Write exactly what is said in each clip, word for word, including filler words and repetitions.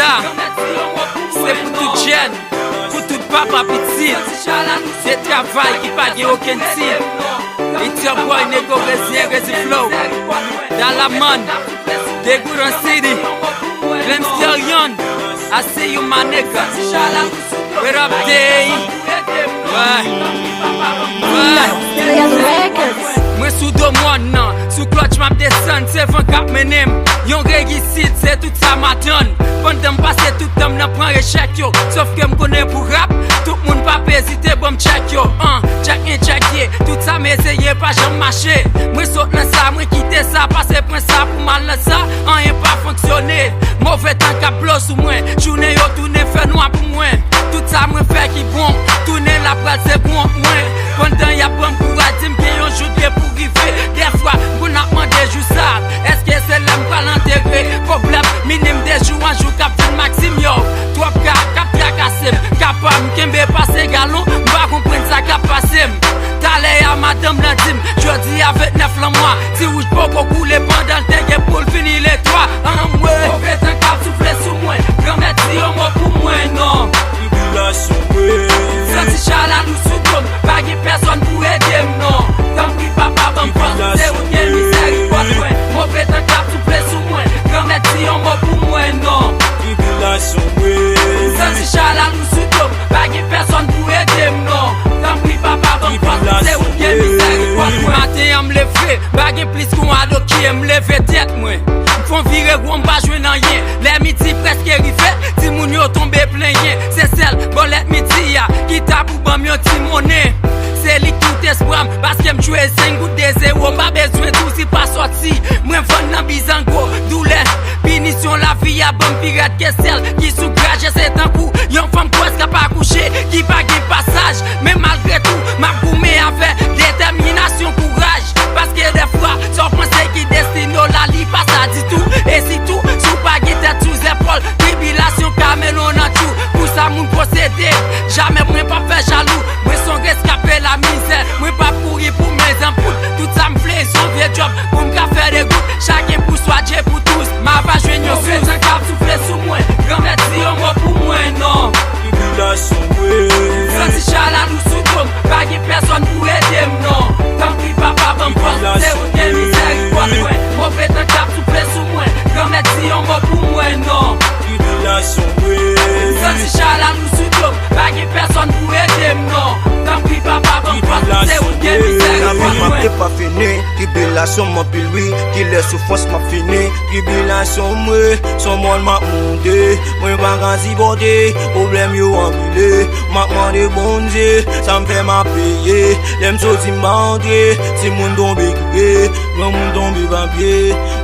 Se pou tout jèn, pou tout papa pitit. Se travay ki pa gen okenn tit. It's your boy Nego Rezyen, Rezi Flow. Dalaman, Degouran City, Glen Stallion. I see you, my nigga. What up, Day? Wè. Wè. Mwen sou do mòn nan, sou klòtch m ap desann, se van k ap mennen m. Yon reyisit, se tout sa m atann. Pandan m pase tout tan m nan pran echèk yo. Sof ke m konnen pou rap, tout moun p ap ezite ban m tchèk yo. An, tchèk en tchèk ye, tout sa m eseye pa janm mache. Mwen sot nan sa, mwen kite sa, pase pran sa pou m al nan sa, anyen pa fonksyone. Move tan k ap blo sou mwen, jounen yo tounen fè nwa pou mwen. Tout sa mwen fè ki bon, tounen la pral se pou wont mwen. Pandan y ap ban m kouraj, di m gen yon jou de pou rive. Dèfwa, moun ap mande jou sa, èske se lè m pral antere? Pwoblèm minim de jou an jou k ap vin maksim yo. Twòp ka k ap trakase m, ka pa m kenbe pase galon, m pa konprann sa k ap pase m. Talè a madanm nan di m, jodi a vennèf lan mwa, ti wouj poko koule pandan l te gen pou l fini le twa. Anmwe, move tan k ap soufle sou mwen, granmèt di yon mo pou mwen non. Tribilasyon mwen. Santi chalal ou sou do m, pa gen pèsòn pou ede m non. Tanpri papa ban m fòs, se ou k gen mizèrikòd mwen. Move tan k ap soufle sou mwen, granmèt di yon mo pou mwen non. Tribilasyon mwen. Santi chalal ou sou do m, pa gen pèsòn pou ede m non. Tanpri papa ban m fòs, se ou k gen mizèrikòd mwen. Maten an m leve, pa gen plis kon ado ki m leve tèt mwen. M fon vire won, m pa jwenn anyen. Lè midi prèske rive, timoun yo tonbe plenyen. Se sèl bò lèt midi a ki ta pou ban m yon ti monnen. Se li k tout espwa m, paske m jwe senk gout de zewo. M pa bezwen di w si pa sòti, mwen vann nan bizango. Doulè, pinisyon lavi a ban m pi rèd ke sèl ki sou graje. Se tankou yon fanm gwòs k ap akouche, ki pa gen pasaj. Men malgre tou, m ap goumen avè detèminasyon, kouraj. Paske dèfwa, sa w panse ki destine w la, li pa sa ditou. E sitou, si w pa gen tèt sou zèpòl, tribilasyon ka mennen w nan tchou. Pou sa moun posede, jamè mwen p ap fè jalou. Mwen s on reskape lamizè, mwen p ap kouri pou mezanpout. Tout sa m vle, s on vye djòb pou m ka fè degout. Chaken pou swa, Dye pou tous, m a pa jwenn yon sous. Move tan k ap soufle sou mwen, granmèt di yon mo pou mwen non. Tribilasyon mwen. Santi chalal ou sou do m, pa gen pèsòn pou ede m non. Tanpri papa ban m fòs, se ou k gen mizèrikòd mwen. Move tan k ap soufle sou mwen, granmèt di yon mo pou mwen non. Tribilasyon mwen. Santi chalal ou sou do m, pa gen pèsòn pou ede m non. Tanpri papa ban m fòs, se ou k gen mizèrikòd mwen. Lavi m ap fini, tribilasyon m anpil wi. Kilè soufrans m ap fini, tribilasyon mwen. S on mòn m ap monte, mwen pa ka sipòte. Pwoblèm yo anpile, m ap mande Bondye, sa m fè m ap peye. Lè m soti m pa antre, timoun tonbe kriye, granmoun tonbe papye.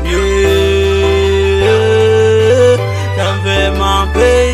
Yeah. Sa m fè m ap peye.